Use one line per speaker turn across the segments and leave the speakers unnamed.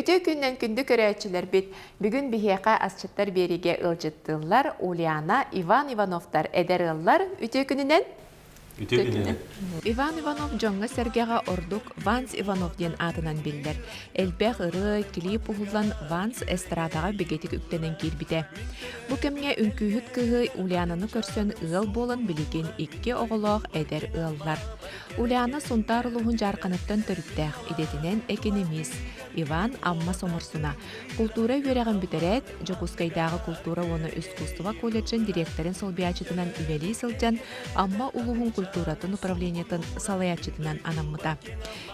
Үтүө күннэн күндү көрөөччүлэрбит! Бүгүн биһиэхэ асчыттар биэриигэ ыалдьыттыыллар Ульяна, Иван Ивановтар эдэр ыаллар. Үтүө күнүнэн!
Үтүө күнүнэн!
Иван Иванов дьоҥҥо-сэргэҕэ ордук Ванс Иванов диэн аатынан биллэр. Элбэх ырыа, клип уһуллан Ванс эстрадаҕа бигэтик үктэнэн киирбитэ. Бу кэмҥэ үҥкүүһүт кыыһы Ульянаны көрсөн ыал буолан билигин икки оҕолоох эдэр ыаллар. Ульяна Сунтаар улууһун Дьаарханыттан төрүттээх, идэтинэн экэнэмиис, Иван Амма Соморсуна. Култуура үөрэҕин бүтэрээт, Дьокуускайдааҕы култуура уонна искусство колледжын дириэктэрин солбуйааччытынан үлэлии сылдьан, Амма улууһун культуратын управлениетын салайааччытынан анаммыта.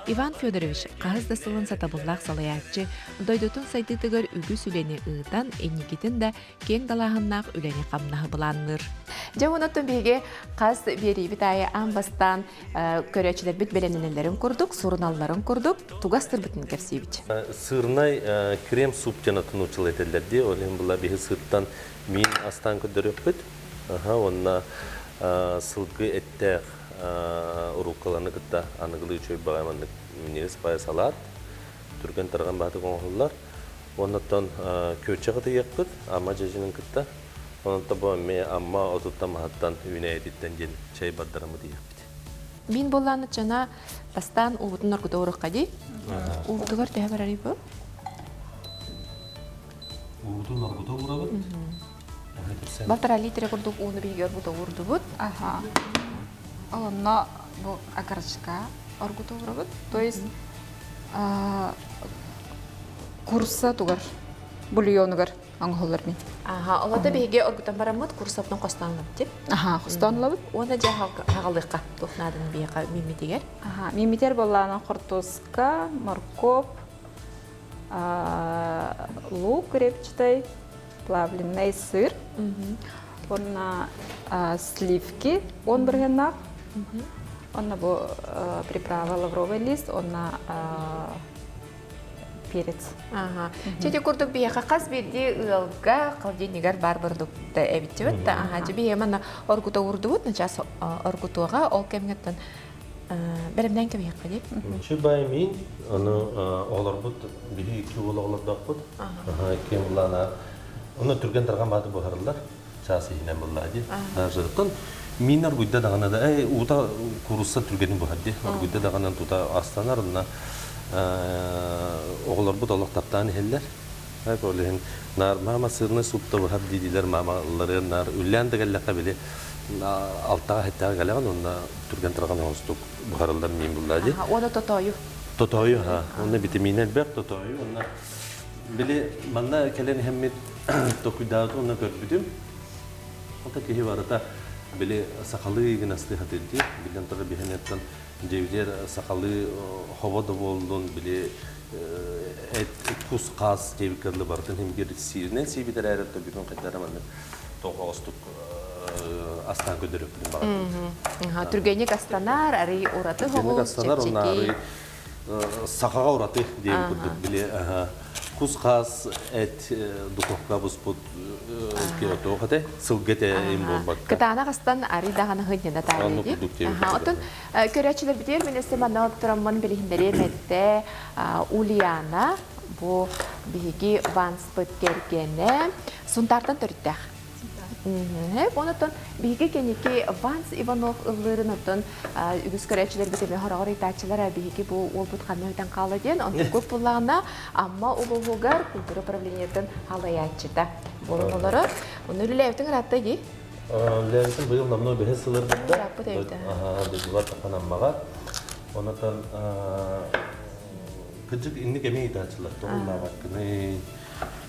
Иван Федорович хаһыс да сылын сатабыллаах салайааччы, дойдутун сайдыытыгар үгүс үлэни ыытан, инникитин да киэҥ далааһыннаах үлэни-хамнаһы былаанныыр. Дьэ, онон биһиги хас биэриибит аайы аан бастаан көрөөччүлэрбит бэлэмнэнэллэрин курдук, суруналларын курдук тугас сырбытын кэпсиибит.
Сырнай крем-суп диэн атын нууччалыы этэллэр дии. Ол иһин була биһи сыртан миин астаан көрдөрүөхпүт. Уонна сылгы эттээх уруккаланы кытта аныгылыы үчүгэй баҕайы маннык минньигэс баҕайы салаат түргэн тарҕан баһатык оҥоһуллар. Оннуттан күөччэх ытыйыахпыт, Амма дьэдьэнин кытта. Онон бу эмиэ Амма отуттан маһыттан үүнээйититтэн диэн чэй бардараммыт иһиэхпит.
Мин буоллааны чана бастаан уубутун оргута уруохха дии. Уубутугар төһө барарый бу?
Уубутун оргута уурабыт.
Балтара литре курдук ууну биһиги оргута уурдубут.
Аха. Онно бу окорочка оргута уурабыт. То есть курса тугар бульонугар оҥоһуллар мин.
Аха, олото биһиги оргутан бараммыт курсабытын хостоон ылабыт.
Аха, хостоон ылабыт.
Уонна дьэ хаҕалыахха туох нааданы биһиэхэ миммитигэр.
Аха, миммитигэр буоллаана хортуоска, моркуоп, лук репчатый, плавленный сыр, уонна сливки он бырыһыаннаах. Онно бу приправа лавровый лист, уонна перец.
Ага. Чэти курдук биһиэхэ хас биирдии ыалга холодильнигар баар продукта эбиттибит да. Ага, биһиэ манна оргута уурдубут, начаас оргутуоҕа ол кэмҥэттэн бэлэмнээн кэбиһиэххэ дип.
Үчү бай мин, ону оҕолорбут биһи икки уол оҕолордоохпут. Икки улаана Оны түргэн тарҕан бааты буһарыллар. Чаас иһинэн буллаа дии. Даже оттон миин оргуйда даҕаны да, эй, уута куурусса түргэнин буһар дии. Оргуйда даҕаны тута астанар, онно оҕолорбут олох таптаан иһэллэр. Ол иһин наар мама сырный суп-та буһар дии-диилэр маамаларыгар наар үллээн да кэллэххэ били алтаҕа сэттэҕэ кэлэҕин уонна түргэн тарҕан оҥостук буһарыллар миин буллаа дии.
Уонна тотоойу.
Тотоойу, ха. Уонна витамина элбэх тотоойу уонна Били манна кэлэн иһэммит токуйдаабытым уонна көрбүтүм. Ото киһи барыта били сахалыы гына астыы дии. Биллэн турар биһиэнэттэн дьиэбитигэр сахалыы хобо да буоллун, били эт кус-хаас диэбиккэ дылы барытын иһин биир сииринэн сиибит эрээри бүгүн хайдара маннык тоҕоостук астаан көрдөрүөхпүтүн баҕарбыт.
Түргэнник астанар, арый ураты
Түргэнник
хоҕус,
астанар, уонна
чэпчэки.
арый сахаҕа ураты диэн курдук били кус-хаас эт духовка буспут туох этэ сылгы этэ им буолбакка
Кытаанах астан арый даҕаны сынньана
оннук
таарыйы.
курдук диэбит
Оттон көрөөччүлэрбитигэр мин өссө манна тураммын билиһиннэриэм этэ Ульяна бу биһиги Ванспыт кэргэнэ Сунтаартан төрүттээх. Онон биһиги кэнники Ванс Иванов ыллыырын оттон үгүс көрөөччүлэрбит эмиэ хороҕор ыйтааччылара биһиги бу уолбут ханна өтөн хаала диэн онтон көп буллаҕына Амма улууһугар культура управлениетын халайааччыта буолан олорор. Ону үлэлээбитиҥ ыраатта дии?
Үлэлээбитим быйыл номнуо бэһис сылыр барда.
Ырааппыт эбит.
Дойдубар таххан Аммаҕа. Онотон кырдьык инник эмиэ ыйтааччылар тоҕуллаабаккыный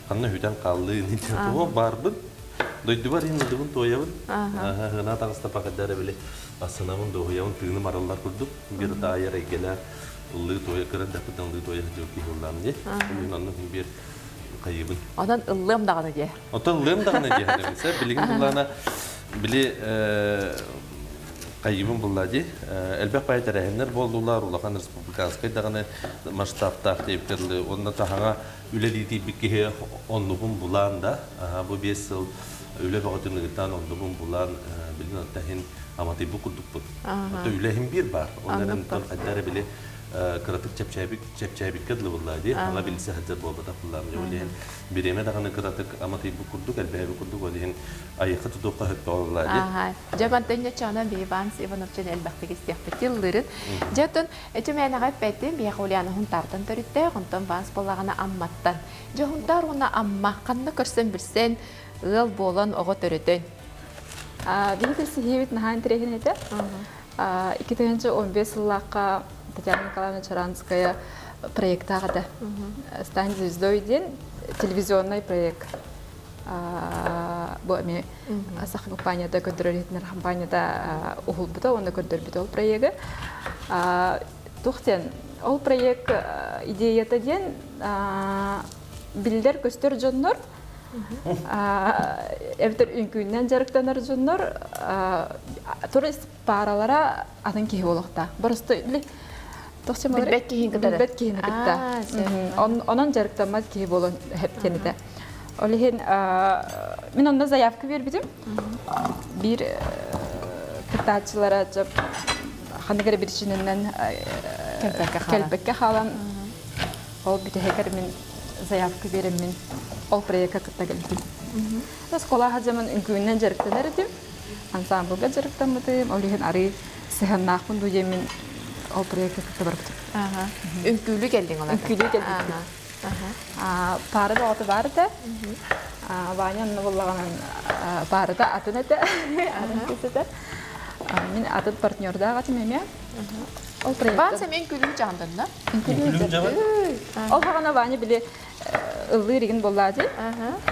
Ханна үтэн хааллыы туох баарбын дойдубар иһин ылдыбын туойабын ыһына таҕыста пакадара били ассынабын дуоһуйабын тыыным арыллар курдук биир таайар эйгэлээх ыллыы туойа кыра даппытан ыллыы туойа сылдьыбыт киһи ыллаам дии мин онно мин биир хайыбын
онон ыллыам даҕаны дии
оттон ыллыам даҕаны дии сэ билигин буллаана били хайыбын булла дии элбэх баай тэрээһиннэр буоллулар улахан республиканскай даҕаны масштабтаах диэбиттэр уонна таһаҥа үлэлии тиийбит киһи оннубун булан да, бу 5 сыл үлэ бөҕөтүн ыытан оннубун булан, билин оттон иһин аматыйбыт курдукпут. Ото үлэ иһин биир баар. Онон эрэн хайда эрэ били кыратык чэпчээбит чэпчээбиккэ дылы буолла дии. Ала билсэ сылдьар буолбатах буллаам. Ол иһин бириэмэ даҕаны кыратык аматыйбыт курдук, элбээбит курдук, ол иһин айыха тутуохха сөп буолла дии.
Аха. Дьэ мантан ньаччаҕына Иван Ивановчын элбэхтик истиэхпит ыллырын. Дьэ оттон эти мээнэҕэ эппэттин, биһиэхэ Ульяна Хунтаартан төрүттээх, онтон Ванс буоллаҕына Амматтан. Дьэ Хунтаар уонна Амма ханна көрсөн билсэн, ыал буолан оҕо төрөтөн.
Биһи билсиһиибит наһаа интэриэһинэй этэ. 2015 сыллаахха Татьяна Николаевна Чаранская проектаах этэ. «Стань звездой» диэн телевизионный проект. Бу эми саха компанията көрдөрөр иһитинэр компанията уһулбута уонна көрдөрбүтэ ол проегы. Туох диэн ол проект идеята диэн биллэр көстөр дьоннор эбэтэр үҥкүүннэн дьарыктанар дьоннор турист пааралара атын киһи буолуохтаах. Просто
билбэт киһини кытта.
Билбэт киһини кытта. Онон дьарыктаммат киһи буолан хэптиэн этэ. Ол иһин мин онно заявка биэрбитим. Биир кыттааччылара ханнык эрэ биричиинэнэн кэлбэккэ хаалан ол бүтэһигэр мин заявка биэрэммин ол проекка кытта кэлбитим. Оскуола сылдьаммын үҥкүүнэн дьарыктанар этим. Ансамблга дьарыктаммытым, ол иһин арыы сыһыаннаахпын дуу диэммин ол проекка кытта барбытым.
Үҥкүүлүү кэллиҥ ол
Үҥкүүлүү кэлбиппит. Паара бөҕөтө баар этэ. Ваня онно буллаҕынан паарата атын этэ, атын кыыс этэ. Мин атын партнердаах этим эмиэ.
Ол проекта. Вася мен күлүү дьаһанданна.
Күлүү дьаһан.
Ол хаҕана Ваня били ыллыыр игин буоллаа дии.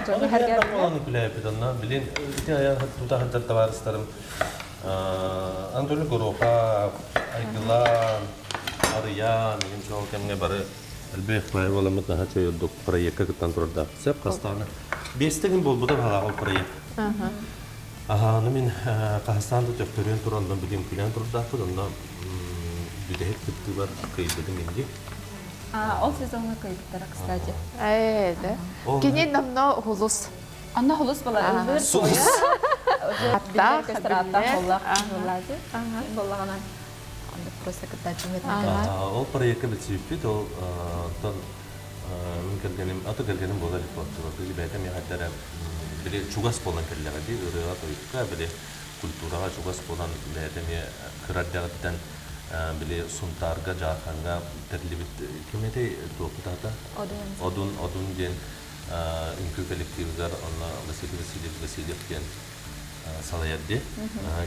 Дьону хэргээр буолан күлээппит онно билин ити айан тута сылдьар табаарыстарым Анатолий Горохов, Айгылаан, Арыйаан игин сол кэмҥэ бары элбэх баай буоламмыт наһаа үчүгэй ордук проекка кыттан турардаах. Сөп хастаана. Биэстэ күн буолбута баһаҕа ол проект. Аха, аны мин Казахстан да төхтөрүөн туран билим күлээн турдаахпыт, онно бүтэһик кыттыыбар кыайбытым инди.
Ол сезоҥҥа кыайбыттара, кстати.
Ээ, да. Кини номно хулус.
Анна хулус была.
Сулус.
Аттаах,
аттаах боллаҕынан просто кыттааччы
Ол проекка билсибиппит, ол оттон мин кэргэним, аты кэргэним буолар репортер. Бэйэтэ миэхэ били чугас буолан кэллэҕэ дии, ырыаҕа-тойукка, били культураҕа чугас буолан бэйэтэ эмиэ кыра эрдэҕиттэн били Сунтаарга, Дьаархаҥҥа тэриллибит ким этэй туохпут аата? Одун Одун диэн үҥкүү коллективыгар онно Василий Васильевич Васильев диэн салайар дии.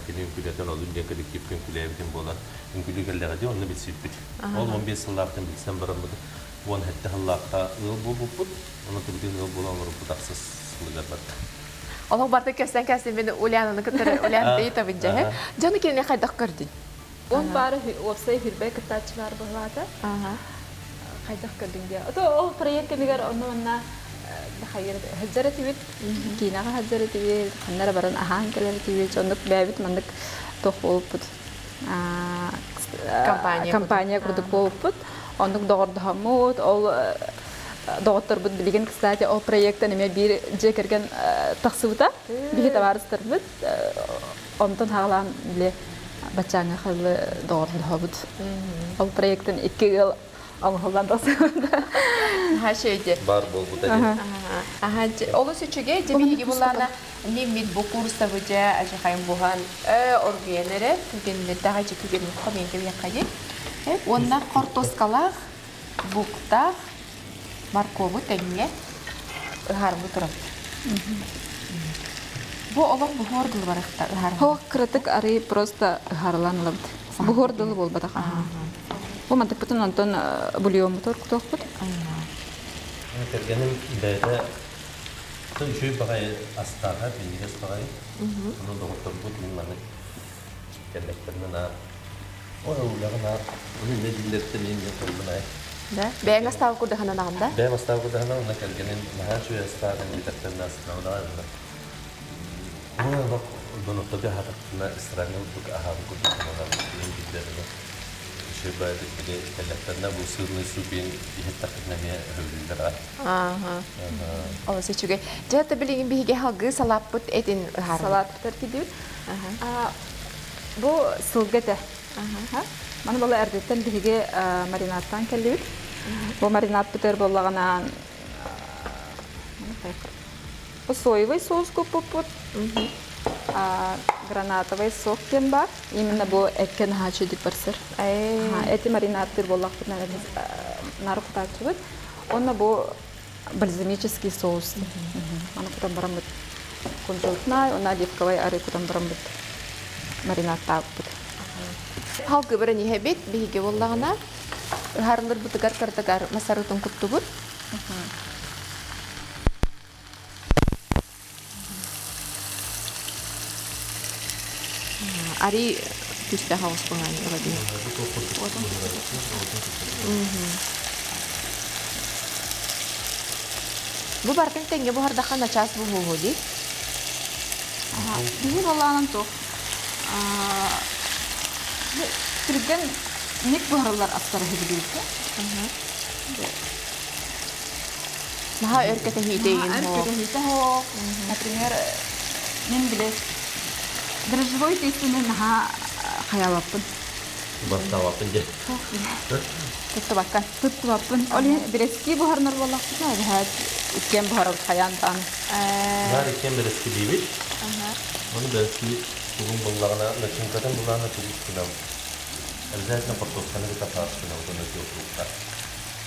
Кини үҥкүүлэтэн Одун диэн коллективка үҥкүүлээбитим буолан үҥкүүлүү кэллэҕэ дии, онно билсибиппит. Ол 15 сыллаахтан билсэн бараммыт 17 сыллаахха ыал буолбуппут. Онон тыбытын ыал буолан олорбут ахсыс сылыгар барда.
Олох барда кэстэн кэстэн мин Ульянаны кытары Ульяна Таитовын дьэһэ. Дьону кинини хайдах көрдүн?
Он бары уопсай хүрбэй кыттааччы баар быһылаата. Хайдах көрдүн диye. Ото ол проект кэмигэр онно манна хайыр хазар этибит, киинэҕэ хазар этибит, ханнара баран аһаан кэлэр этибит, оннук бэйэбит маннык туох буолуппут. Компания курдук буолуппут. Оннук доҕордоһоммут, ол доҕотторбут билигин, кстати, ол проекттан эмиэ биир дьиэ кэргэн тахсыбыта. Биһи табаарыстарбыт онтон хаалаан били баччааҥҥа халы доҕордоһобут. Ол проекттан икки ыал оҥоһуллан тахсыбыта.
Наһаа үчүгэй.
Бар буолбута дии.
Аха, олус үчүгэй. Дьэ биһиги булаана мин бу курсабы дьэ ажахайым буһан оргуйан эрэ күгеннэрдээх эчи күгенин хомуйан кэбиэххэйин. Уонна хортуоскалаах буктаах моркову тэҥҥэ ыһаарылыы турабыт. Бу олох буһуор дылы барыхта ыһаарылыы.
Хо кыратык арый просто ыһаарылаан ылабыт. Буһуор дылы буолбатах. Бу мантыкпытын онтон бульоммутугар кутуохпут.
Кэргэним бэйэтэ үчүгэй баҕайы астааҕа, минньигэс баҕайы. Ону доҕотторбут мин маннык кэллэхтэринэ наар ой үлэҕин аар ону иннэ дииллэриттэн мин иннэ толлун ай.
Да? Бэйэҥ астаабы курдаһынан аҕын да?
Бэйэм астаабы курдаһынан уонна кэргэним наһаа үчүгэй астаатын диэтэхтэринэ астаабынаҕа ынна. Ой олох донотторго аһаатахпына рестораҥҥа курдук аһаабыт курдук сананабын диэн билдэринэ үчүгэй баҕайытык били кэллэхтэринэ бу сырный суп иһиттэхпитинэ эмиэ өһүллэр аа.
Ааха. Олус үчүгэй. Дьэ, это билигин биһиги халгыы салааппыт этин ыһаарбыт.
Салааппытар кидибит. Бу сылга этэ. Маны була эрдэттэн биһиги маринадтаан кэллибит. Бу маринадпытыгар буоллаҕына бу соевый соус куппуппут. Гранатовый сок диэн баар. Именно бу эккэ наһаа үчүгүйдүк барсар. Эти маринадтыыр буоллахпытына наар кутааччыбыт. Уонна бу бальзамический соус. Аны кутан бараммыт кунжутнай, уонна оливковай арыы кутан бараммыт маринадтаабыппыт.
Халгы баран иһэбит, биһиги буоллаҕына ыһарылырбытыгар кырдыгар масарытын куттубут. Ари түсте хаус буһан ылабын. Бу бартын тэҥҥэ буһардаха начаас буһуоһу дии.
Биһи болаанан туох түргэн ник буһарыллар астары хибилииргэ.
Наһаа өр кэтэһиитэ
Наһаа өр кэтэһиитэ суох. Например, мин били дрожжевой тиэстэни наһаа хайалаппын.
Бастаабаппын дьэ.
Туттубакка.
Туттубаппын. Ол иһин бэрэски буһарынар буоллахпытына, эбэһээт иккиэн буһарабыт хайаан даҕаны.
Наар иккиэн бэрэскилиибит. Ону бэрэски тугун буллаҕына, начинкатын буллаҕына тугу гынабыт. Обязательно хортуосканы кытта фарш гынабыт, онно фруктар.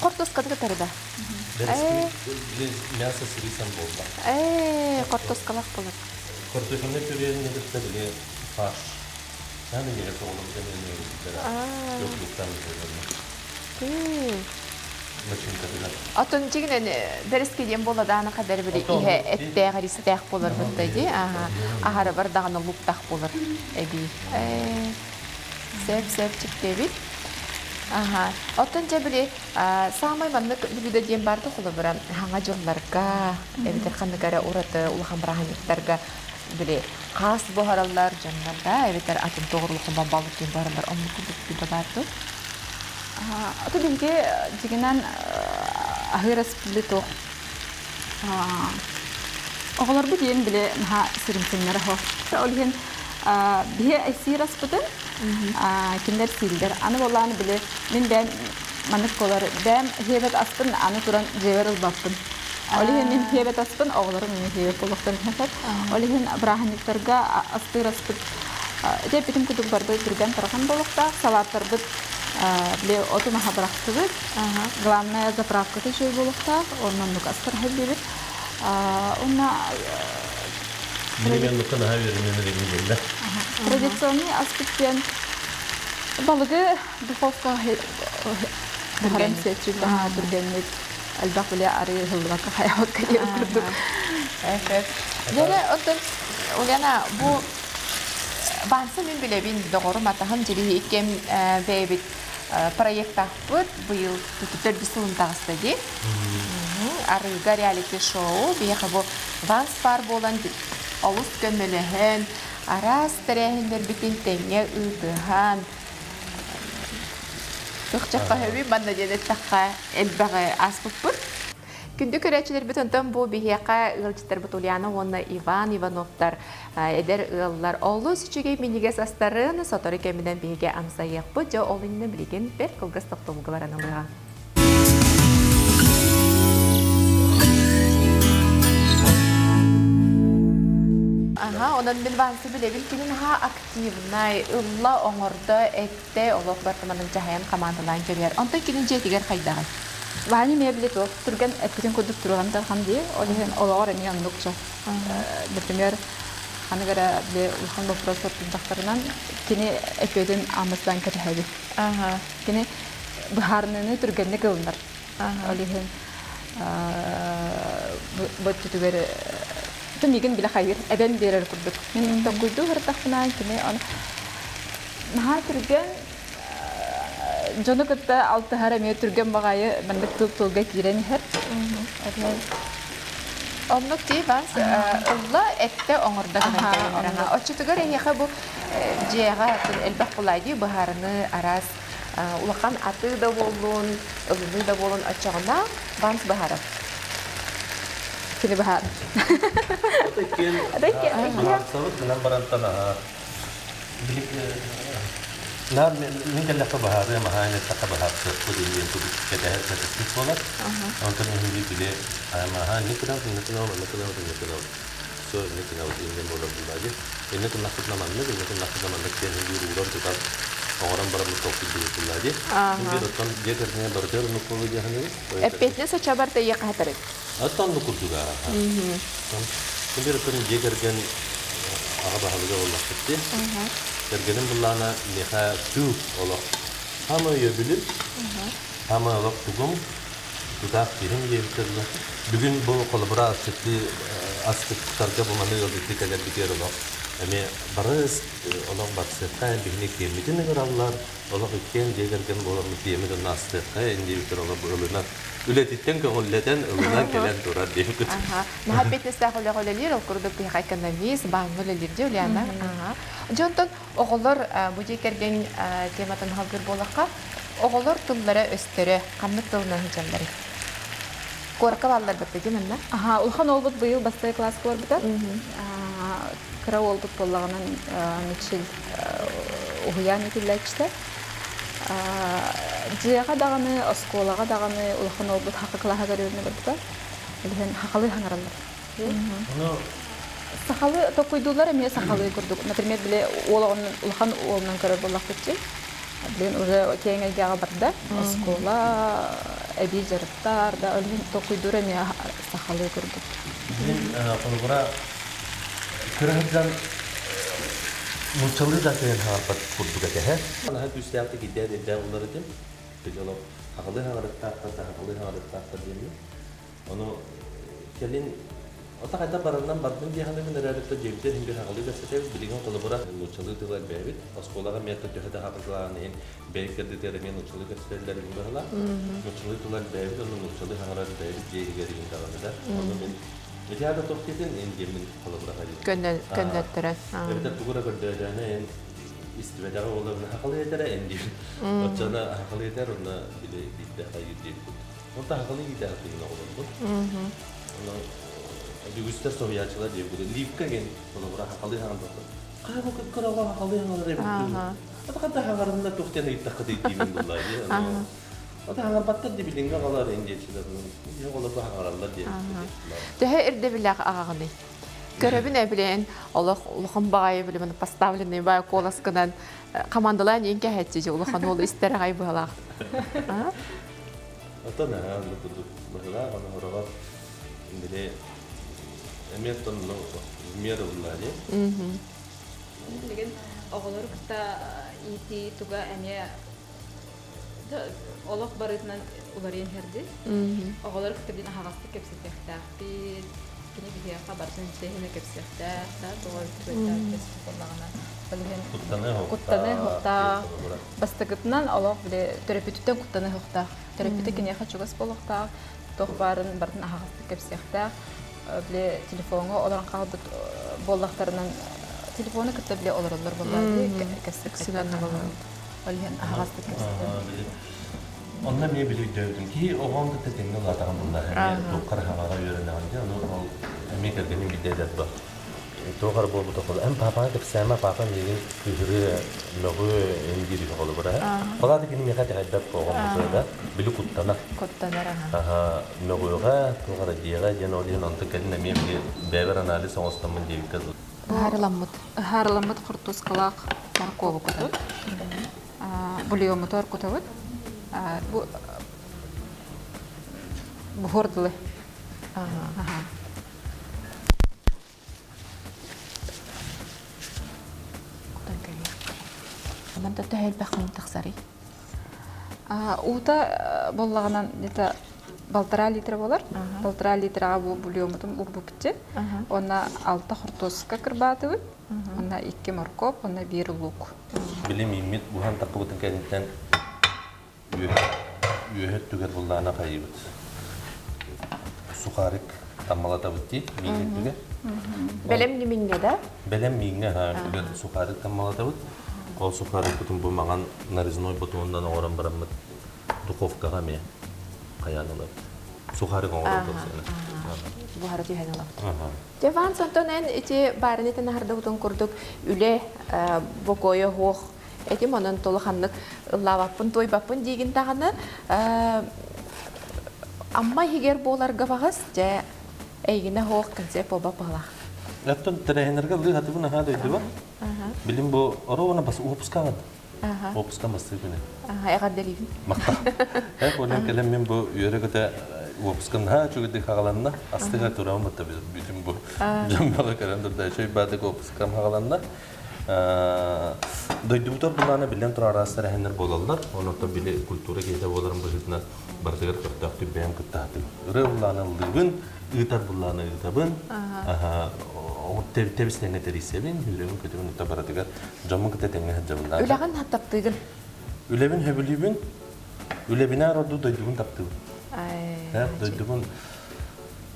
Хортуосканы кытары да?
Бэрэски мясо с рисом буолла.
Хортуоскалаах болар.
Картофельный пюрени кытта били фарш. Наһаа минньигэс оҕолорбут эмиэ фруктан начинкатыгар.
Отон дьигинэн бэрэски диэн буола даана хадары били иһэ эттээх эристээх буолар бытта ди аһара бар даҕаны луктах буолар эбии. Сөп сөп чиктебит. Аха. Оттон дьэ били саамай маннык блюдо диэн баар да холобура хаҥа дьылларга эбэтэр ханнык эрэ ураты улахан бырааһынньыктарга били хаас буһараллар дьоннор да эбэтэр атын тоҕурлукун балык диэн буһараллар оннук курдук блюдо баар дуо?
Ото биһиги дьигинэн аһыыр ас били туох оҕолорбут диэн били наһаа сиримсиннэр оһо. Ол иһин биһи сиир аспытын кинилэр сииллэр. Аны буоллаан били мин бэйэм маннык буолар бэйэм хиэбэт аспын аны туран дьиэбэр ылбаппын. Ол иһин мин хиэбэт аспын оҕолорум эмиэ хиэбэт буолуохтарын сөп. Ол иһин бырааһынньыктарга астыыр аспыт ити эппитим курдук барда түргэн тарҕан буолуохтаах. Салааттарбыт били оту маһа бырахтыбыт. Главное заправката үчүгэй буолуохтаах. Онно оннук астар диибит. Уонна
Мин оннукка наһаа үөрэнэн эрэбин диэн
Традиционный аспыт диэн балыгы духовка буһаран сиэччик түргэнник элбэх биле арыы ыһыллыбакка хайабакка диэн курдук.
Дьэ, оттон Ульяна, бу Баанса мин билэбин доҕорум атаһым дьири иккем бэйэбит проектаахпыт быйыл төрдүс сылын таҕыста дии. Арыыга реалити-шоу биһиэхэ бу Ванс баар буолан олус көмөлөһөн, араас тэрээһиннэрбитин тэҥҥэ ыытыһан, Көхчөххө сөбүй манна диэн эттэххэ элбэҕи ааспыппыт. Күндү көрөөччүлэрбит онтон бу биһиэхэ ыалдьыттарбыт Ульяна уонна Иван Ивановтар эдэр ыаллар олус үчүгэй минньигэс астарын сотору кэминэн биһиги амсайыахпыт. Дьэ ол иннинэ билигин бэрт кылгас тохтобулга баран ылыаҕа. Аха, онон мин Вансы билэбин кини наһаа активнай, ылла, оҥордо, эттэ, олох бартыманын дьаһайан хамаандалаан кэбиһэр. Онтон кини дьиэтигэр хайдаҕый?
Ваня эмиэ били туох түргэн эппитин курдук туруган тархан дии, ол иһин олоҕор эмиэ оннукча. Например, ханнык эрэ били улахан боппуруос турдахтарынан кини эппиэтин ааммытынан кэтэһэбит. Кини быһаарыныыны түргэнник ылынар. Ол иһин бу өттүтүгэр миигин билэ хайыыр, эбэн биэрэр курдук. Мин толкуйдуу сырыттахпына кини наһаа түргэн дьону кытта алтыһар эмиэ түргэн баҕайы маннык тыл-тылга киирэн иһэр.
Оннук дии Ванс ылла, эттэ, оҥордо гынан кэлэн Оччотугар эһиэхэ бу дьиэҕэ элбэх булаайдыы быһаарыныы араас улахан атыы да буоллун, ылыныы да буолун оччоҕуна Ванс быһаарар.
Кини быһаар.
Быһаарсабыт гынан барантан аһа. Наар мин кэллэххэ баһаарыам, аһаан эттэххэ баһаарсыахпыт диэн курдук кэтэһэр кэтэспит буолар. Онтон иһин били аһаан инник гынабыт, инник гынабыт, маннык гынабыт, инник гынабыт. Все, инник гынабыт, иннин буолар буллаадьы. Инник гыннахпытына маннык, инник гыннахпытына маннык диэн биир ууран тутан оҥорон бараммыт толкуйдуубут буллаадьы. Биир оттон дьиэ кэргэҥҥэ барытыгар оннук буолуо дии саныыбын.
Эппиэтинэс оччобор тэйиэххэ хатарый?
Оттон оннук курдук ааха. Биир оттон дьиэ кэргэн аҕа баһылыга буоллахпыт дии. Кэргэним буллаана миэхэ түү олох. Хаама өйөбүлүм, хаама олох тугум, тутаах киһим диэбиттэр дылы. Бүгүн бу холобура асчыттыы астыктарга бу маны ыалдьыттыы кэлэрбитигэр олох эмиэ барыс олох барсыахха биһини киэммитин ыҥыраллар, олох иккиэн дьиэ кэргэн буоламмыт диэмит онно астыахха диэбиттэр олох ылынан үлэтиттэн көҥүллэтэн ылынан кэлэн турар диэбит.
Наһаа эппиэтинэстээх үлэҕэ үлэлиир, ол курдук биһиэхэ экономист, бааҥҥа үлэлиир дии Ульяна. Дьэ онтон оҕолор бу дьиэ кэргэн тематын салгыыр буоллахха, оҕолор тыллара-өстөрө ханнык тылынан сылдьалларый? Куоракка бааллар бытта дии манна?
Аха, улахан уолбут быйыл бастакы класска барбыта. Кыра уолбут буоллаҕынан Мичил уһуйаан иитиллээччитэ. Дьиэҕэ даҕаны, оскуолаҕа даҕаны улахан уолбут хака кылааһыгар үөрэнэ барбыта. Билигин сахалыы саҥараллар. Сахалыы толкуйдууллар эмиэ сахалыы курдук. Например, били уол улахан уолунан көрөр буоллахпытчы. Билигин уже киэҥ эйгэҕэ барда. Оскуола, эбии дьарыктар да, ол иһин толкуйдуур эмиэ сахалыы курдук.
Мин холобура кыра сылдьан нууччалыы да кыайан хаалбат курдук этэ һэ. Наһаа күүстээхтик ирдээн ирдээн улар этим. Дьоло хахалыы хаҥарыктаахтар да хахалыы хаҥарыктаахтар диэммин. Ону кэлин ото хайдах бараннан бардым дии саныыбын эрээри дьиэбитигэр иһин хахалыы кэпсэтэбит. Билигин холобура нууччалыы тыла элбээбит. Оскуолаҕа эмиэ төһө да хахалаан иһин бэйэ кэрдитигэр эмиэ нууччалыы кэпсэтэллэр иһин быһалаах. Нууччалыы тыла элбээбит, онно нууччалыы хаҥарар элбээбит дьиэ иһигэр иһин даҕаны да. Ону мин ити аата туох диэтин эн диэммин холобура хайыыбын.
Көннөттөрөн.
Эбэтэр тугу эрэ көрдөөтөөнө эн истибэтэҕэ буоллар хахалыы этэрэ эн диир. Оччоно хахалыы этэр онно били биирдэ хайыыр диэбит. Онто хахалыы иитээхтигин оҕолорбут. Ону үгүстэр соһуйааччылар диэбит. Липка диэн холобура хахалыы хаҥаллар. Хайа бу кыраҕа хахалыы хаҥалар эбит. Ата ханта хаҥарынна туох диэн ыйыттахха диибин буллаа дии. Ата хаҥарбаттар ди билиҥҥи оҕолор эн диэччилэр. Оҕолор хаҥараллар диэн.
Төһө ирдэбиллээх аҕаҕыный? Көрөбүн эбилээн олох улахан баҕайы билимин поставленный баай куоласкынан командалаан иин кэһэччи же улахан уол истэр аҕай быһалаах.
Отон аһаан курдук быһылаах аны хороҕор били эмиэ оттон мера буллаа дии.
Билигин оҕолору кытта иитии туга эмиэ олох барытынан уларыйан иһэрди. Оҕолору кытта билин аһаҕастык кэпсэтиэхтээхпит, кини биһиэхэ барытын чиэһинэ кэпсиэхтээх, да тоҕо түгэттээх буоллаҕына. Ол иһин куттаныа суохтаах. Бастакытынан олох били төрөппүтүттэн куттаныа суохтаах. Төрөппүтэ киниэхэ чугас буолуохтаах, туох баарын барытын аһаҕастык кэпсиэхтээх. Били телефоҥҥа олорон хаалбыт буоллахтарынан телефону кытта били олороллор буоллар кэпсэппэттэр. Ол иһин аһаҕастык кэпсэтэр.
Онно эмиэ били өйдөөбүтүм. Киһи оҕоҥ кытта тэҥҥэ улаатаҕын буллар. Эмиэ туоххар аһаҕаҕа үөрэнэҕин дии. Ону ол эмиэ кэргэним биирдэ этэр бу. Туох эрэ буолбута холу. Эн паапаҕа кэпсээмэ, паапа миигин кыыһырыа, мөҕүө, эн диир үһү холобура. Ол аата кини миэхэ итэҕэйбэт оҕом да били куттанар.
Куттанар аха.
Аха, мөҕүөҕэ, туох эрэ диэҕэ диэн ол иһин онтон кэлин эмиэ били бэйэбэр анализ оҥостоммун диэбиккэ дылы.
Ыһаарыламмыт.
Ыһаарыламмыт хортуускалаах моркуобу кутабыт. Бульоммутугар кутабыт. Бу буһуор дылы.
Аха. Кутан кэлиэх. Манта төһө элбэх мин тахсарый?
Уута буоллаҕынан где-то полтора литра буолар. Полтора литраҕа бу бульоммутун уурбуппутчу. Уонна алта хортуоска кырбаатыбыт. Уонна икки моркуоп, уонна биир лук.
Били мииммит буһан таххыбытын кэнниттэн үөһэ өттүгэр буллаана хайыыбыт. Сухарик таммалатабыт дии миин үрдүгэр.
Бэлэм мииҥҥэ да?
Бэлэм мииҥҥэ үрдүгэр сухарик таммалатабыт. Ол сухарикпытын бу маҥан нарезной батонунан оҥорон бараммыт духовкаҕа эмиэ хайаан ылабыт. Сухарик оҥорон тахсыана.
Буһара түһэн ылабыт. Дьэ, Ванс, онтон эн ити баарыны этэн аһардыбытын курдук үлэ бокуойа суох. Этим онон толоханнык ыллаабаппын, туойбаппын диигин даҕаны Амма иһигэр буоларга баҕас, дьэ, эйигинэ суох концерт буолбат баҕалаах.
Оттон тэрээһиннэргэ ыллыы хатыбын аһаа дойдуба. Билим бу оруобуна бас уопускаҕын. Уопуска мастыы күнэ.
Эҕэрдэлиибин.
Махтал. Эх, онон кэлэн мин бу үөрэ-көтө уопускам наһаа үчүгэйдик хаҕаланна. Астыга турамын батта бүтүн бу дьон бөҕө кэлэн турда. Үчүгэй баатык уопускам хаҕаланна. Дойдубутар былаана биллэн турар араас тэрээһиннэр буолаллар. Онон били культура киһитэ буоларын быһыытынан барытыгар көхтөөхтүк бэйэм кыттаһатым. Ырыа былааны ыллыыбын, ыытар былааны ыытабын. Тэбис тэҥҥэ тэрийсэбин, үөрэбин-көтөбүн ыта барытыгар дьоммун кытта тэҥҥэ сылдьабын.
Үлэҕин таптыыгын?
Үлэбин сөбүлүүбүн. Үлэбинээр ордук дойдубун таптыыбын. Дойдубун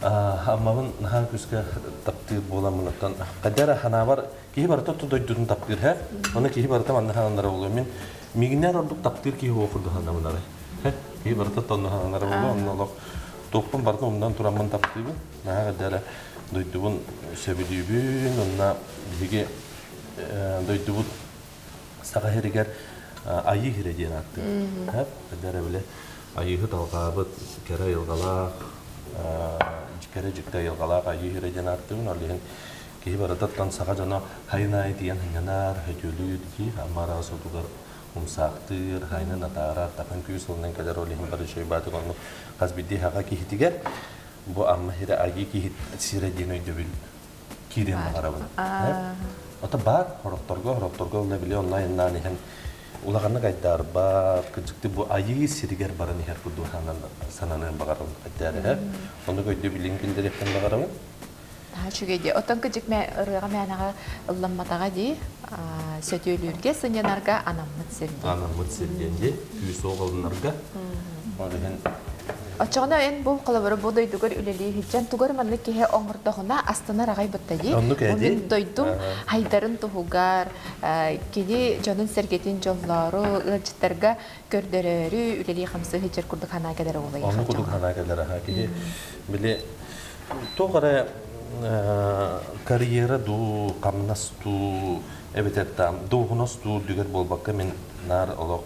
Аммабын наһаа күүскэ таптыыр буоламмын оттон хайда эрэ ханаабар киһи барыта ту дойдутун таптыыр һэ оны киһи барыта манна хааннара буолуо мин миигиннээр ордук таптыыр киһи уох курдук сананабын арай киһи барыта тонно хааннара буолуо онно олох туохпун барытын умнан тураммын таптыыбын наһаа хайда эрэ дойдубун сөбүлүүбүн онно биһиги дойдубут саха сиригэр айыы сирэ диэн ааттыыр хайда эрэ били айыыһыт алҕаабыт кэрэ айылҕалаах кэрэ дьикти айылҕалаах айыы сирэ диэн ааттыыбын ол иһин киһи барытыттан саха дьоно хайын аайы тиийэн сынньанар сөтүөлүүр дии Амма араас отугар умсаахтыыр хайынын атаарар тахан күүс ылынан кэлэр ол иһин бары үчүгэй баатык оннук хас биирдии саха киһитигэр бу Амма сирэ айыы киһи сирэ диэн өйдөбүл киириэн баҕарабын. Ото баар хоротторго, хоротторго уонна били онлайннаан иһэн улаханнык айдаарбат, кырдьыкты бу айыы сиригэр баран иһэр курдук сананыан баҕарабын айдаар Оннук өйдөбүлүн киллэриэхпин баҕарабын.
Наһаа үчүгэй дии. Оттон кырдьык ырыаҕа мээнэҕэ ылламматаҕа дии. Сөтүөлүүргэ, сынньанарга анаммыт сир дии.
Анаммыт сир диэн дии. Күүс-уох ылынарга. Ол иһин
Оччоҕуна эн бу холобура бу дойдугар үлэлии сылдьан тугар маннык киһи оҥордоҕуна астынар аҕай бытта дии.
Оннук
Бу
ээ
мин дойдум хайдарын туһугар кини дьонун-сэргэтин дьоллоору, ыалдьыттарга көрдөрөөрү үлэлии-хамсыы сылдьар курдук санаа кэлэр уолайа
Оннук курдук санаа кэлэр аха киһи били туох эрэ карьера дуу, хамнас дуу, эбэтэр там дуоһунас дуу үрдүгэр буолбакка мин наар олох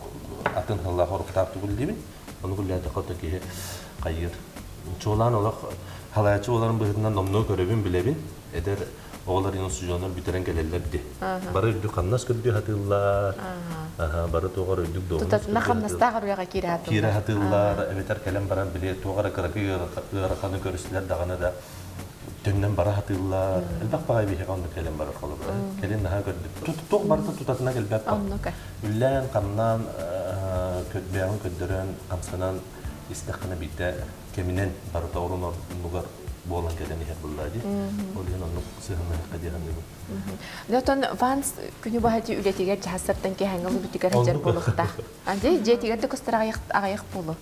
атын сыллаах оруктаах тугул диибин. Ону күллээтэххэ ото киһи хайыыр. Чуолаан олох халааччы буоларын быһыытынан номнуо көрөбүн, билэбин. Эдэр оҕолор институционнар бүтэрэн кэлэллэр дии. Бары үрдүк хамнас көрдүү сатыыллар. Бары туох эрэ үрдүк дуоһунас
Тутатына хамнастаах ырыаҕа киирэ сатыыллар.
Киирэ сатыыллар, эбэтэр кэлэн баран били туох эрэ кыракый ыараханы көрүстүлэр даҕаны да төннөн бара сатыыллар. Элбэх баҕайы биһиэхэ оннук кэлэн барар холобура. Кэлин наһаа көрдүк. Туох барыта тутатына кэлбэт. Үллээн, хамнаан, көрбөөҕүн көрдөрөн, хамсанан истэххинэ биирдэ кэминэн барыта орун орунугар буолан кэлэн иһэр буоллаа дии. Ол иһин оннук сыһыннаһыахха дии саныыбын.
Оттон Ванс күнү быһа үлэтигэр дьаһастартан киэһэҥҥэ ылбытыгар сылдьар буолуохтаах. Анди дьиэтигэр да көстөр аҕыйах буолу.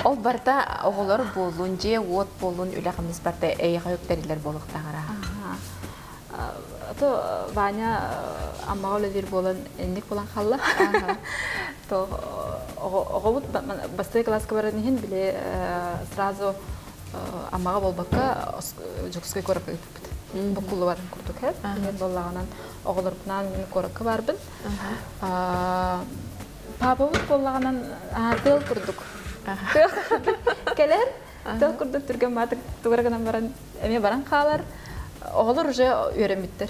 Ол барыта оҕолор буоллун, дьиэ-уот буоллун, үлэ-хамнас барыта эйиэхэ үктэриллэр буолуохтааҕара.
То Ваня Аммаҕа үлэлиир буолан инник буолан хаалла. То оҕобут бастакы кылааска баран иһин били сразу Аммаҕа буолбакка Дьокуускай куоракка ыыппыппыт. Буккуллубатын курдук һэ. Иһин буоллаҕынан оҕолорбунаан мин куоракка барбын. Папабыт буоллаҕынан тыал курдук. Тыал кэлэр Тыл курдук түргэн баатык тугара гынан баран эмиэ баран хаалар. Оҕолор уже үөрэммиттэр.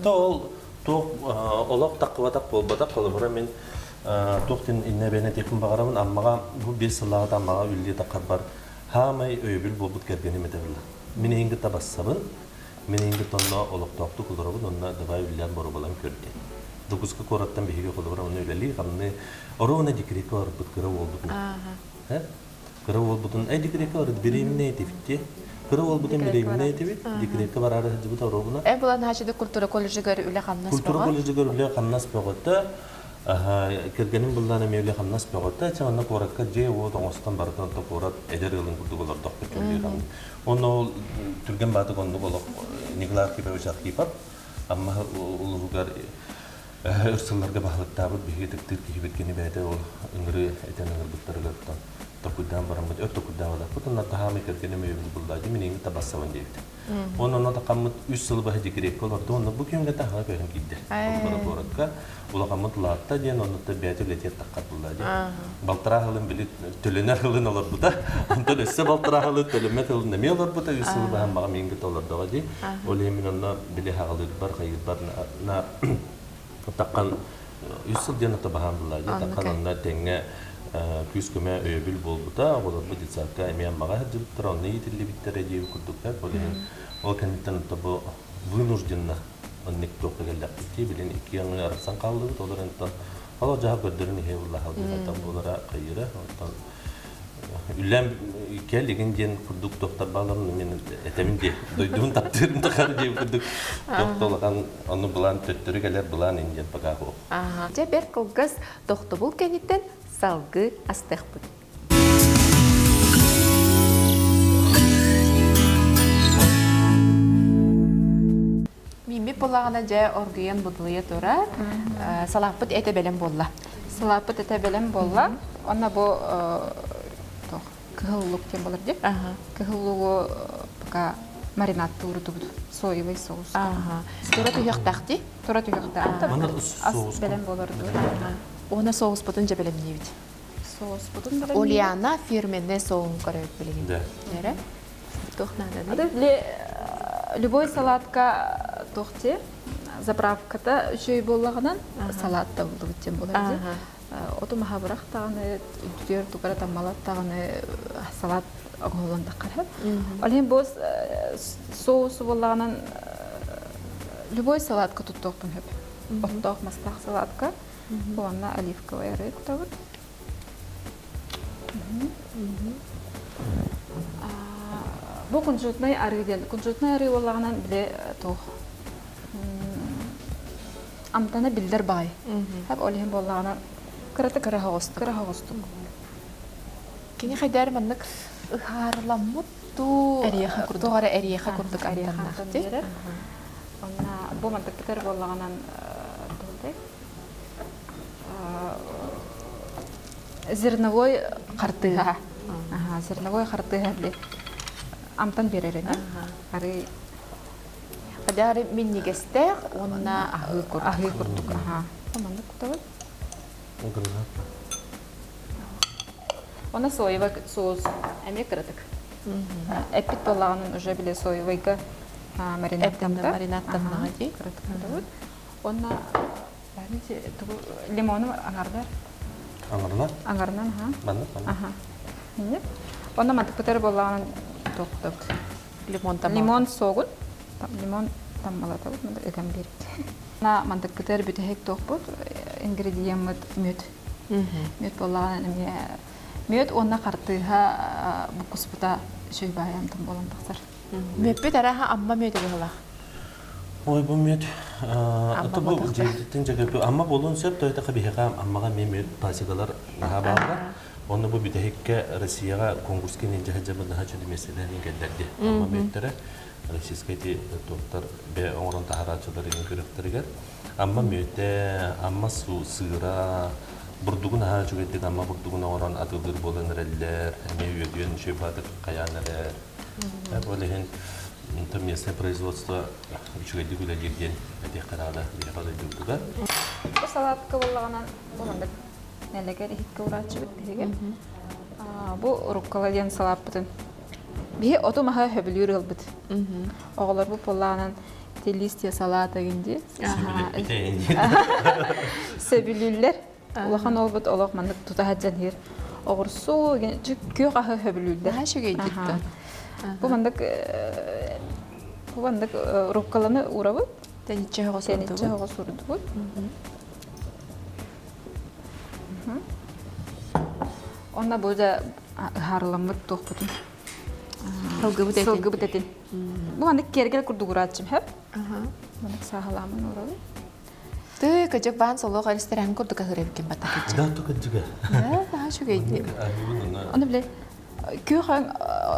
То ол туох олох таххыбатах буолбатах холобура мин туох дин иннэ бэйнэ тиэхпин баҕарабын Аммаҕа бу биир сыллааҕыта Аммаҕа үллии таххарбар хаамай өйөбүл буолбут кэргэним этэ буолла. Мин иһин кытта бассабын, мин иһин кытта онно олохтоохтук олоробун, онно давай үллээн боруобалаан көр диэн. Дьокуускай куораттан биһиги холобура онно үлэлии, хамныы, оруобуна декретка барбыт кыра уолбут. Кыра уолбутун э декрекка барыт беременная этибит Кыра уолбутун беременная этибит декрекка бараары сылдьыбыт оруобуна.
Э булан хачыды культура колледжыгар үлэ хамнас
Культура колледжыгар үлэ хамнас бөҕөтө. Кэргэним буллаан эмиэ үлэ хамнас бөҕөтө. Чэ онно куоракка дьиэ-уот оҥостон барытын онто куорат эдэр ыалын курдук олордохпут чөллүү хамнас. Онно ол түргэн баатык оннук олох Николай Архипович Архипов Амма улууһугар Өр сылларга баһылыктаабыт биһиги ытыктыыр киһибит кини бэйэтэ ол ыҥырыы этэн ыҥырбыттарыгар. Токуйдаан бараммыт өр токуйдаабатахпыт онно таһаамай кэргэним өйөбүл булла дии мин эйигин табассабын диэбит. Уонна онно тахаммыт үс сыл баһа декреккэ олорду онно бу күҥҥэ таһаҕа көһөн киирдэ. Холобура куоракка улахаммыт улаатта диэн оннуттан бэйэтэ үлэтиэр таххар булла диэн. Балтараа сылын били төлөнөр сылын олорбута. Онтон өссө балтараа сылын төлөммөт сылын эмиэ олорбута. Үс сыл баһан маҕа миин кытта олордоҕо дии. Ол иһин мин онно били хаҕалыырбар, хайыырбар на таххан үс сыл диэн ото баһаан булла дии. Таххан онно тэҥҥэ күүс-көмө өйөбүл буолбута. Оҕолорбут детсадка эмиэ Аммаҕа сылдьыбыттара, онно иитиллибиттэрэ диэбит курдуктар. Ол иһин ол кэнниттэн ото бу вынужденно оннук туохха кэллэхпит дии. Билин икки аҥыы арахсан хааллыбыт. Ол эрэн олох дьаһал көрдөрөн иһэ булла халдьыгайтан буолара хайыыра. Оттон үлэм кэл игин диэн курдук доктор бааларын мен этэбин дии. Дойдубун таптыырым тахар диэн курдук доктор улахан ону былаан төттөрү кэлэр былаан ин диэн пока суох.
Дьэ бэрт кылгас тохтобул кэнниттэн салгыы астыахпыт. Мииммит буоллаҕына дьэ оргуйан будулуйа турар. Салааппыт этэ бэлэм буолла.
Салааппыт этэ бэлэм буолла. Онно бу кыһыл лук диэн болар дии. Кыһыл лугу пока маринадтыыр урутубут. Соевый соус.
Тура түһүөхтээх дии.
Тура түһүөхтээх. Ас бэлэм болар дуу.
Уонна соуспутун дьэ бэлэмниибит.
Соуспутун бэлэмниибит.
Ульяна фирменный соуһун көрөбүт билигин. Эрэ. Туох нааданы?
Любой салатка туох дии заправката үчүгэй буоллаҕынан салат да буллубут диэн буолар дии. Оту маһа бырах даҕаны, үтүөр тугара таммалат даҕаны салат оҥоһуллан таххар. Ол иһин бу соусу буоллаҕынан любой салатка туттуохпун сөп. Оттоох мастаах салатка. Уонна оливковай арыы кутабыт. Бу кунжутнай арыы диэн. Кунжутнай арыы буоллаҕынан били туох амтана биллэр баҕай. Ол иһин буоллаҕына
кырата кыра оҕустук.
Кыра оҕустук.
Кини хайдаар маннык ыһаарыламмыт туу
эриэхэ курдук.
Туох эрэ эриэхэ курдук амтаннаах дии.
Онна бу мантыкпытар буоллаҕынан зерновой хартыыһа. Зерновой хартыыһа били амтан биэрэр ини. Арыы
Адары минньигэстээх уонна аһыы курдук.
Аһыы курдук, аха. Маннык кутабыт. Она соевый соус эмиэ кыратык. Эппит буоллаҕынан уже били соевыйга маринадтаммыта.
Маринадтамнаҕа дии.
Кыратык кутабыт. Уонна лимону аҥардар.
Аҥарынан?
Аҥарынан, аха.
Маннык, маннык.
Аха. Инник. Онно мантыкпытар буоллаҕынан туохтабыт.
Лимон
Лимон согун. Лимон таммалатабыт, мында ыган биэрбит. На мантыкпытар бүтэһик туохпут ингредиеммыт мүөт. Мүөт буоллаҕынан эмиэ мүөт уонна хартыыһа буккуспута үчүгэй баайамтан буолан тахсар.
Мүөппүт араха амма мүөтэ быһылаах.
Ой, бу мүөт ото бу дьиэтиттэн дьэгэппи амма буолуон сөп, то это биһиэхэ аммаҕа эмиэ мүөт пасекалар наһаа бааллар. Онно бу бүтэһиккэ Россияҕа конкурска иһин дьаһадьабы наһаа чөдү миэстэлээн кэллэрди. Амма мүөттэрэ российскай ити туохтар бэйэ оҥорон таһарааччылар иһин күрэхтэригэр Амма мүөтэ, Амма сыыра, бурдугун наһаа үчүгэйдик Амма бурдугун оҥорон атыылыыр буолан эрэллэр, эмиэ үөдүйэн үчүгэй баатык хайаан эрэр. Ол иһин местное производство үчүгэйдик үлэлиир диэн этиэххэ наада биһиэхэ дойдубутугар.
Бу салатка буоллаҕынан бу маннык нэлэгэр иһиккэ урааччыбыт биһиги. Бу руккола диэн салааппытын биһи оту-маһы сөбүлүүр ыалбыт. Оҕолорбут буоллаҕынан те листья салата дии. Сөбүлүүллэр. Улахан уолбут олох маннык тута сылдьан иһэр. Оҕурсуу, күөх аһы сөбүлүүллэр.
Наһаа үчүгэйдик
Бу маннык бу маннык рукколаны уурабыт.
Тэниччи оҕус
Тэниччи оҕус уурдубут. Онно бу да ыһаарыламмыт туохпутун
Сылгыбыт этин.
Сылгыбыт этин. Бу маннык киэргэл курдук урааччым хөп. Маннык сааһылаамын уурабын.
Тыы, кыдьык баан солуох ресторан курдук аһыыр эбиккин баттакыччы.
Да, кыдьыга.
Да, наһаа үчүгэй дии.
Оны биле күөх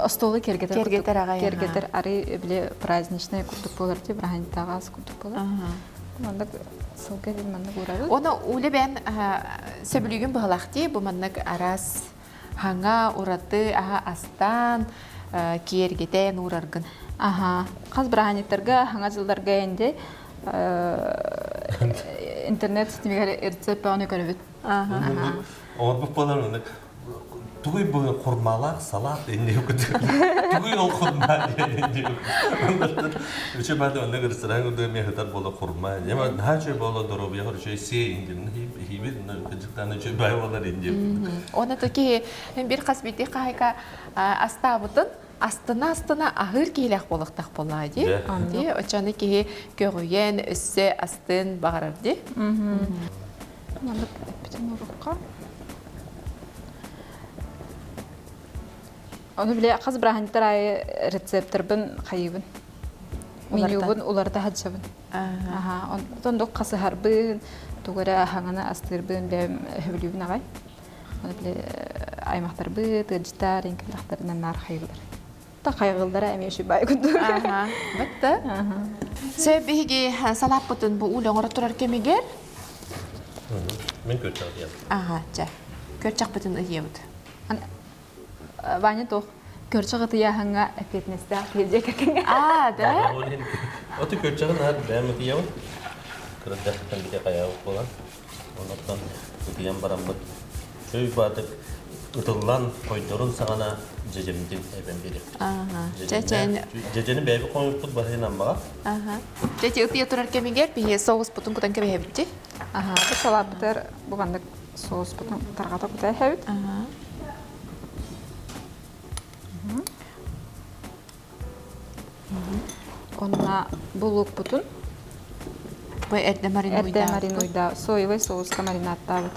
остуолу киэргэтэр
Киэргэтэр аҕай.
Киэргэтэр арыы биле праздничный курдук буолар дии, бырааһынньыктааҕы курдук буолар. Маннык сылгы дин маннык уурабыт.
Оны уле бэйэн сөбүлүүгүн быһалаах дии, бу маннык араас. Хаҥа ураты аһа астаан, киэргэтэн уураргын.
Аха. Хас бырааһынньыктарга, хаҥа дьылларга инди интернет ситимигэр рецепт бөҕөнү көрөбүт.
Оҥорбут буолан оннук тугуй бу хурмалаах салат инниэ курдук. Тугуй ол хурма диэн инниэ Үчү баады оннук ресторан курдук эмиэ сытар буола хурма. Дьэ наһаа үчүгэй буола доруобуйаҕар үчүгэй сиэ индин хиибит кыдьыктаан үчүгэй бай буолар индиэ.
Оны таки бир хас бити хаһайка астаабытын астына-астына аһыыр киһилээх буолуохтаах буоллаҕа дии. Дии, оччону киһи көҕүйэн, өссө астыан баҕарар дии.
Маннык эппитин урукка. Ону биле хас бырааһынньыктар аайы рецепторбын хайыыбын. Менюбун уларыта сылдьабын. Аха, онтон хасыһарбын, тугу эрэ аһаҥаны астыырбын бэйэм сөбүлүүбүн аҕай. Ону били аймахтарбыт, ыалдьыттар, эҥкиллэхтэринэн наар хайыылар. Та хайҕыллара эмиэ үчүгэй курдук.
Аха, бытта. Сөп биһиги салааппытын бу ууле оҥоро турар кэмигэр
Мин көрчөх диэн.
Аха, чэ. Көрчөхпүтүн ыйыабыт.
Ваня туох көрчөх ытыйааһыҥҥа эппиэтинэстээх киһи дьиэ кэргэҥҥэ.
Аа, да?
Оту көрчөҕүн аһар бэйэм ытыйабын. Кырдьахтан бите хайаабыт буолан. Оннуттан ытыйан бараммыт чөй баатык ытыллан хойдорун саҕана дьэдьэммитин эбэн биэриэхпит. Дьэдьэни бэйэбит хомуйбуппут барыһын аммаҕа.
Дьэ ытыйа турар кэмигэр биһи соуспутун кутан кэбиһэбит
Аха, бу салааппытыгар бу маннык соуспутун тарҕата кута иһэбит. Онно бу луукпутун
Бу эрдэ
эрдэ маринуйда соевай соуска маринадтаабыт.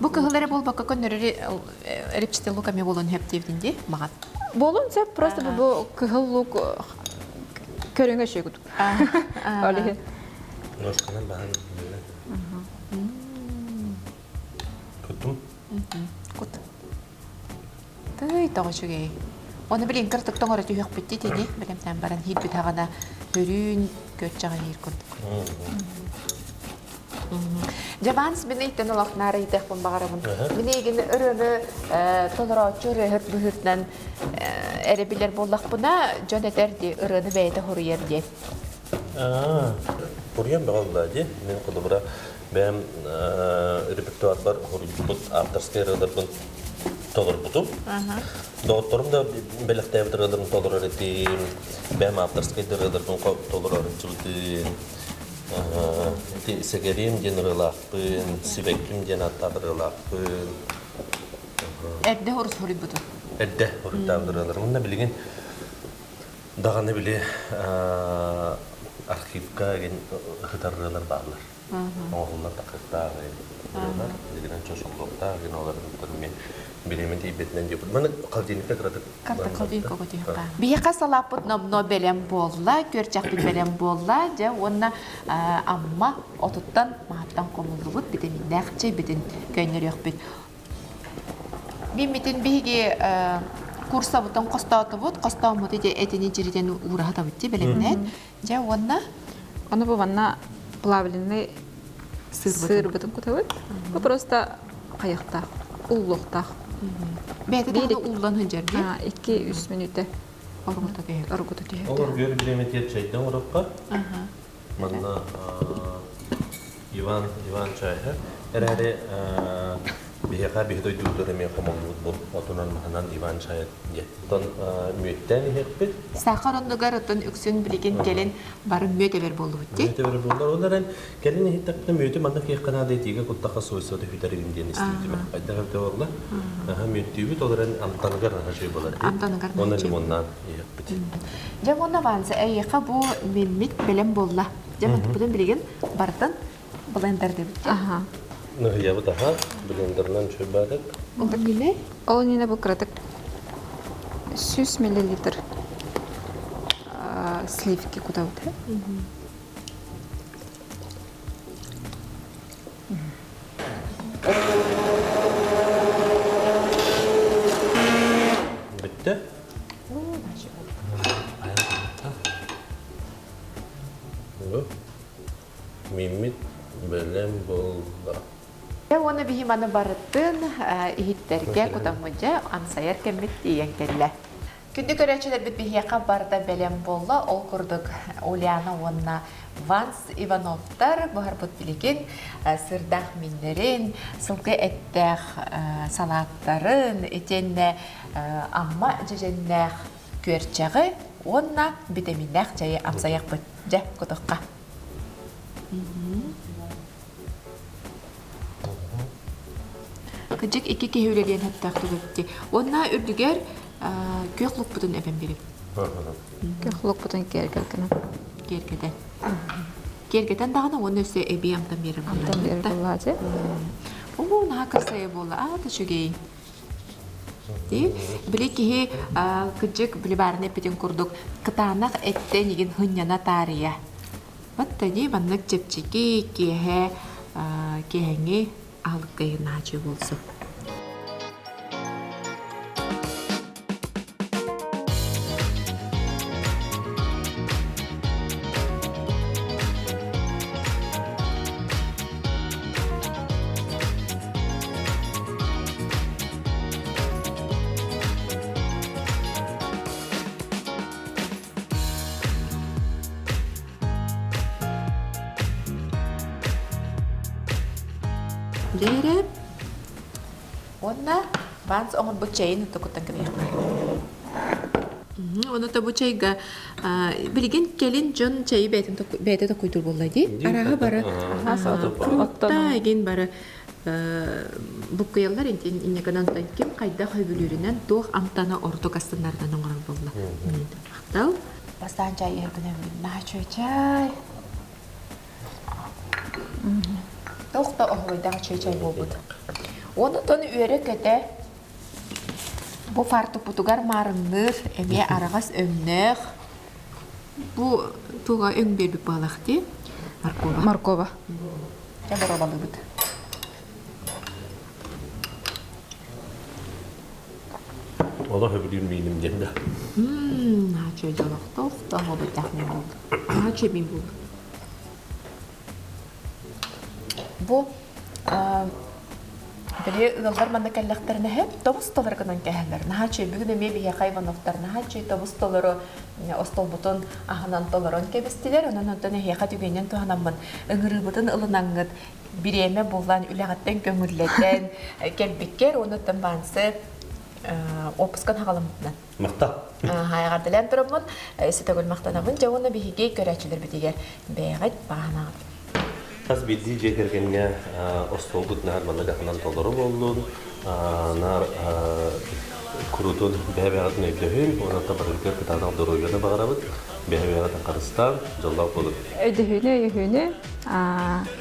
Бу кыһыл эрэ буолбакка көннөрөр репчатый лук эмиэ буолуон сөп диэбитин дии маҕан.
Буолуон сөп, просто бу кыһыл лук көрүҥэ үчүгэй курдук. Ол иһин.
Ножканан баһан Куттум.
Кут. Тый, тоҕо үчүгэй. Оны билин кыртык тоҥоро түһүөхпүт дии тини бэлэмнээн баран иһирбит аҕана өрүүн көччөҕө иһир курдук. Дьабаанс мин ыйтан олох наара ыйытыахпын баҕарабын. Мин эйигин ырыаны толорооччу ырыаһыт быһыытынан эрэ билэр буоллахпына, дьон этэр дии, ырыаны бэйэтэ хоруйар диэн.
Хоруйан бөҕө буолла дии. Мин холобура бэйэм репертуарбар хоруйбут авторскай ырыаларбын толорбутум. Доҕотторум да бэлэхтээбит ырыаларын толорор этим, бэйэм авторскай ырыаларбын толорор этим. Ити Сэгэриэм диэн ырыалаахпын, Сибэкким диэн ааттаах ырыалаахпын.
Эрдэ хорус хоруйбутун.
Эрдэ хоруйдаабыт ырыаларым. Уонна билигин даҕаны били архивка ыһытар ырыалар бааллар. Оҥоһуллар тахыктаах ырыалар, билигин чошоллуохтаах гин олар мен билимин тиийбэтинэн диэбит. Маны холодильникка кыратык
Карта холодильникка көтүөххэ. Биһиэхэ салааппыт номно бэлэм буолла, күөрчэхпит бэлэм буолла, дьэ уонна Амма отуттан маһаттан хомуллубут битэмииннээх чэйбитин көннөрүөхпүт. Миммитин биһиги курсабытын хостоотубут, хостооммут ити этини дьиритэн уураһатабыт дии бэлэмнээн. Дьэ уонна
Ону бу манна плавленый сырбытын кутабыт. Бу просто хайахтаах, уллуохтаах.
Бэйэтэ даҕаны ууллан сылдьар дии.
2-3 мүнүүтэ
оргута түһэр.
Оргута түһэр.
Олор бүөр бириэмэтигэр чайдан оҥороххо. Манна Иван Иван чайха эрээри биһиэхэ биһи дойдубутугар эмиэ хомоллубут бу отунан маһынан Иван чайа диэн. Оттон мүөттээн иһиэхпит.
Сахар оннугар оттон үксүн билигин кэлин бары мүөт эбэр буоллубут дии.
Мүөт эбэр буоллар. Ол эрэн кэлин иһиттэхпинэ мүөтү манна киэххэ наада итиигэ куттахха свойствота сүтэригин диэн истибитим. Хайдах эбитэ буолла? Аха мүөттүүбүт, ол эрэн амтаныгар наһаа үчүгэй буолар дии.
Амтаныгар
Уонна лимоннаан иһиэхпит.
Дьэ уонна Ванса эйиэхэ бу миммит бэлэм буолла. Дьэ мантыппытын билигин барытын блендердебит.
Аха.
Ныһыйабыт аха, блендерынан чөйбаатык.
Ол ньине?
Ол ньине бу кыратык 100 миллилитр сливки кутабыт.
Бүттэ. Миммит бэлэм буолла.
Уонна биһи маны барытын иһиттэргэ кутаммыдьа амсайар кэммит тиийэн кэллэ. Күндү көрөөччүлэрбит биһиэхэ барыта бэлэм буолла. Ол курдук Ульяна уонна Ванс Ивановтар буһарбыт билигин сырдаах миннэрин, сылгы эттээх салааттарын, итиэннэ Амма дьэдьэннээх күөрчэҕи уонна битэмииннээх чэйи амсайахпыт. Дьэ, кутухха. Кыдьык икки киһи үлэлиэн сөптөөх түгэпти. Уонна үрдүгэр күөх лукпутун эбэн биэрим.
Күөх лукпутун киэргэтэн.
Киэргэтэн. Киэргэтэн даҕаны уонна өссө эбии амтан биэрэр
Амтан биэрэр буоллаачы.
Оо, наһаа красивый буолла. Аа, да үчүгэй. Били киһи кыдьык били баарын эппитин курдук кытаанах эттэн игин хынньана таарыйа. Баттани маннык чэпчэки киэһэ киэһэҥҥи аһылыкка наачы буолсу. Дээрэ уонна Ванс оҥорбут чэйин токуттан кэбиһиэххэ. Ону то бу чайга билигин кэлин дьон чэйи бэйэтин бэйэтэ токуйдуур буолла дии. Арааһы бары фрукта игин бары буккуйаллар инньэ гынан ким хайдах сөбүлүүрүнэн туох амтана ордук астынарынан оҥорор буолла. Махтал. Бастаан чай иһэр гына наһаа үчүгэй чай. Туох да оһуойдаах үчүгэй чай буолбут. Онтон үөрэ-көтө бу фартукпутугар маарынныыр эмиэ араҕас өҥнөөх бу туга өҥ биэрбит буолах дии моркова.
Моркова.
Дьэ боруобалыыбыт.
Олох өбүлүүр мииним диэн да.
Наача дьолохтоох тоһобутах мин буолду. Наача мин буолду. Бу били ыаллар манна кэллэхтэринэ һэп тобус толору гынан кэһэллэр. Наһаа үчүгэй. Бүгүн эмиэ биһиэхэ Ивановтар наһаа үчүгэй тобус толору остолбутун аһынан толорон кэбистилэр. Онон онтон эһиэхэ түгэнинэн туһанаммын ыҥырыыбытын ылынаҥҥыт бириэмэ булан үлэҕиттэн көҥүллэтэн кэлбиккэр уонна Вансы отпускан хаҕаламмытынан.
Махтал.
Хайаҕардылаан тураммын, өссө махтанабын. Дьэ уонна биһиги көрөөччүлэрбитигэр бэйэҕит баҕанаҕыт.
Хас биирдии дьиэ кэргэҥҥэ остуолгут наар маннык аһынан толору буоллун, наар куруутун бэйэ-бэйэҕитин өйдөһүн, уонна барыгытыгар кытаанах доруобуйаны баҕарабыт, бэйэ-бэйэҕитин харыстаан, дьоллоох буолун.
Өйдөһүүнү, өйөһүүнү,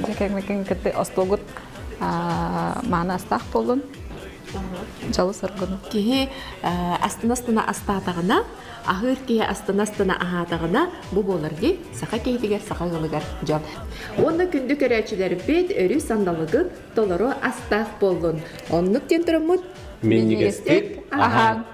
дьиэ кэргэҥҥин кытта остуолгут мааны астаах буоллун. Дьолу-соргуну.
Киһи астына-астына астаатаҕына, аһыыр киһи астына-астына аһаатаҕына, бу буолар дии, саха киһитигэр, саха ыалыгар дьол. Уонна күндү көрөөччүлэрбит өрүү сандалыгыт толору астаах буоллун. Оннук диэн тураммыт
Минньигэстик аһаан.